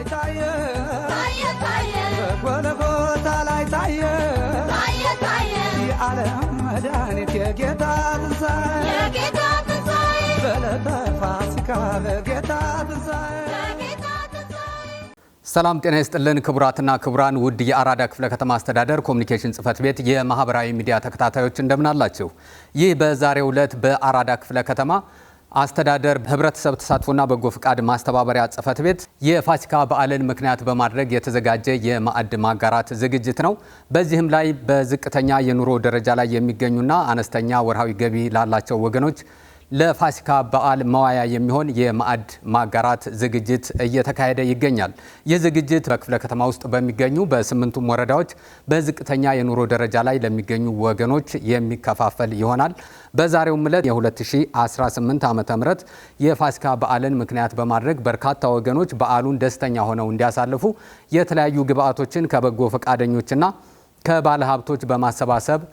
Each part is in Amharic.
ላይ ታየ፣ ታየ ታየ፣ በጎልጎታ ላይ ታየ፣ ታየ ታየ፣ የዓለም መድኃኒት የጌታ ትንሣኤ፣ የጌታ ትንሣኤ፣ በዕለተ ፋሲካ በጌታ ትንሣኤ። ሰላም ጤና ይስጥልን ክቡራትና ክቡራን፣ ውድ የአራዳ ክፍለ ከተማ አስተዳደር ኮሚኒኬሽን ጽሕፈት ቤት የማህበራዊ ሚዲያ ተከታታዮች እንደምን አላችሁ? ይህ በዛሬው ዕለት በአራዳ ክፍለ ከተማ አስተዳደር ህብረተሰብ ተሳትፎና በጎ ፍቃድ ማስተባበሪያ ጽሕፈት ቤት የፋሲካ በዓልን ምክንያት በማድረግ የተዘጋጀ የማዕድ ማጋራት ዝግጅት ነው። በዚህም ላይ በዝቅተኛ የኑሮ ደረጃ ላይ የሚገኙና አነስተኛ ወርሃዊ ገቢ ላላቸው ወገኖች ለፋሲካ በዓል መዋያ የሚሆን የማዕድ ማጋራት ዝግጅት እየተካሄደ ይገኛል። ይህ ዝግጅት በክፍለ ከተማ ውስጥ በሚገኙ በ8ቱም ወረዳዎች በዝቅተኛ የኑሮ ደረጃ ላይ ለሚገኙ ወገኖች የሚከፋፈል ይሆናል። በዛሬውም ዕለት የ2018 ዓ.ም የፋሲካ በዓልን ምክንያት በማድረግ በርካታ ወገኖች በዓሉን ደስተኛ ሆነው እንዲያሳልፉ የተለያዩ ግብዓቶችን ከበጎ ፈቃደኞችና ከባለ ሀብቶች በማሰባሰብ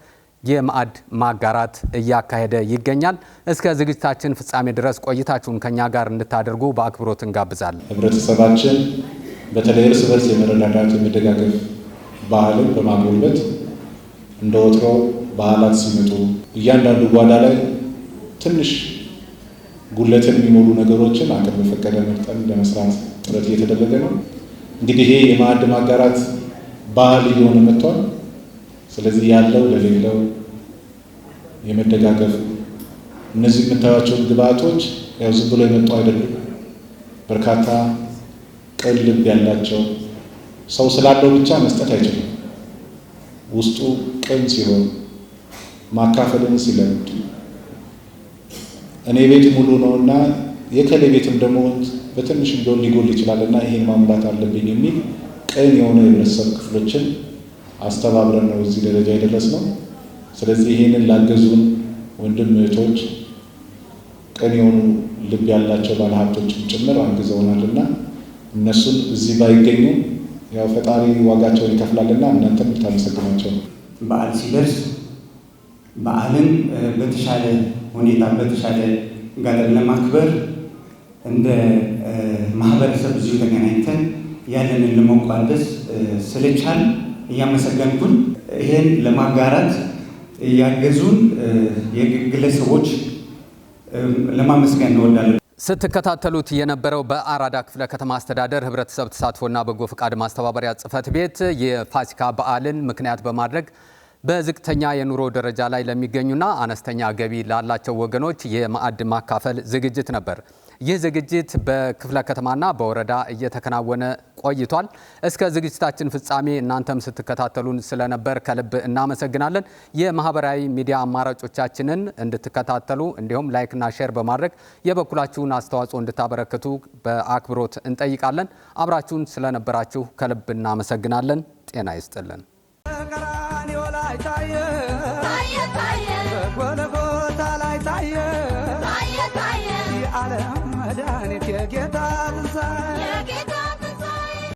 የማዕድ ማጋራት እያካሄደ ይገኛል። እስከ ዝግጅታችን ፍጻሜ ድረስ ቆይታችሁን ከኛ ጋር እንድታደርጉ በአክብሮት እንጋብዛለን። ህብረተሰባችን በተለይ እርስ በርስ የመረዳዳት፣ የመደጋገፍ ባህልን በማጎልበት እንደ ወትሮ በዓላት ሲመጡ እያንዳንዱ ጓዳ ላይ ትንሽ ጉለትን የሚሞሉ ነገሮችን አቅም በፈቀደ መጠን ለመስራት ጥረት እየተደረገ ነው። እንግዲህ ይሄ የማዕድ ማጋራት ባህል እየሆነ መጥቷል። ስለዚህ ያለው ለሌለው የመደጋገፍ፣ እነዚህ የምታዩቸውን ግብአቶች ያው ዝም ብሎ የመጡ አይደሉም። በርካታ ቅን ልብ ያላቸው፣ ሰው ስላለው ብቻ መስጠት አይችልም። ውስጡ ቅን ሲሆን፣ ማካፈልን ሲለምድ፣ እኔ ቤት ሙሉ ነውና የከሌ ቤትም ደግሞ በትንሽ ቢሆን ሊጎል ይችላልና ይሄን ማሙላት አለብኝ የሚል ቅን የሆነ የህብረተሰብ ክፍሎችን አስተባብረን ነው እዚህ ደረጃ የደረስነው። ስለዚህ ይህንን ላገዙን ወንድም እህቶች፣ ቅን የሆኑ ልብ ያላቸው ባለሀብቶችም ጭምር አግዘውናልና እነሱን እዚህ ባይገኙ ያው ፈጣሪ ዋጋቸውን ይከፍላልና እናንተም ልታመሰግኗቸው ነው። በዓል ሲደርስ በዓልን በተሻለ ሁኔታ በተሻለ ጋር ለማክበር እንደ ማህበረሰብ እዚሁ ተገናኝተን ያለንን ለመቋደስ ስለቻል እያመሰገንኩኝ፣ ይህን ለማጋራት ያገዙን የግለሰቦች ለማመስገን እንወዳለን። ስትከታተሉት የነበረው በአራዳ ክፍለ ከተማ አስተዳደር ህብረተሰብ ተሳትፎና በጎ ፍቃድ ማስተባበሪያ ጽሕፈት ቤት የፋሲካ በዓልን ምክንያት በማድረግ በዝቅተኛ የኑሮ ደረጃ ላይ ለሚገኙና አነስተኛ ገቢ ላላቸው ወገኖች የማዕድ ማካፈል ዝግጅት ነበር። ይህ ዝግጅት በክፍለ ከተማና በወረዳ እየተከናወነ ቆይቷል። እስከ ዝግጅታችን ፍጻሜ እናንተም ስትከታተሉን ስለነበር ከልብ እናመሰግናለን። የማህበራዊ ሚዲያ አማራጮቻችንን እንድትከታተሉ እንዲሁም like ና share በማድረግ የበኩላችሁን አስተዋጽኦ እንድታበረክቱ በአክብሮት እንጠይቃለን። አብራችሁን ስለነበራችሁ ከልብ እናመሰግናለን። ጤና ይስጥልን። በቀራንዮ ላይ ታየ፣ ታየ ታየ፣ በጎልጎታ ላይ ታየ፣ ታየ ታየ፣ የዓለም መድኃኒት የጌታ ትንሣኤ።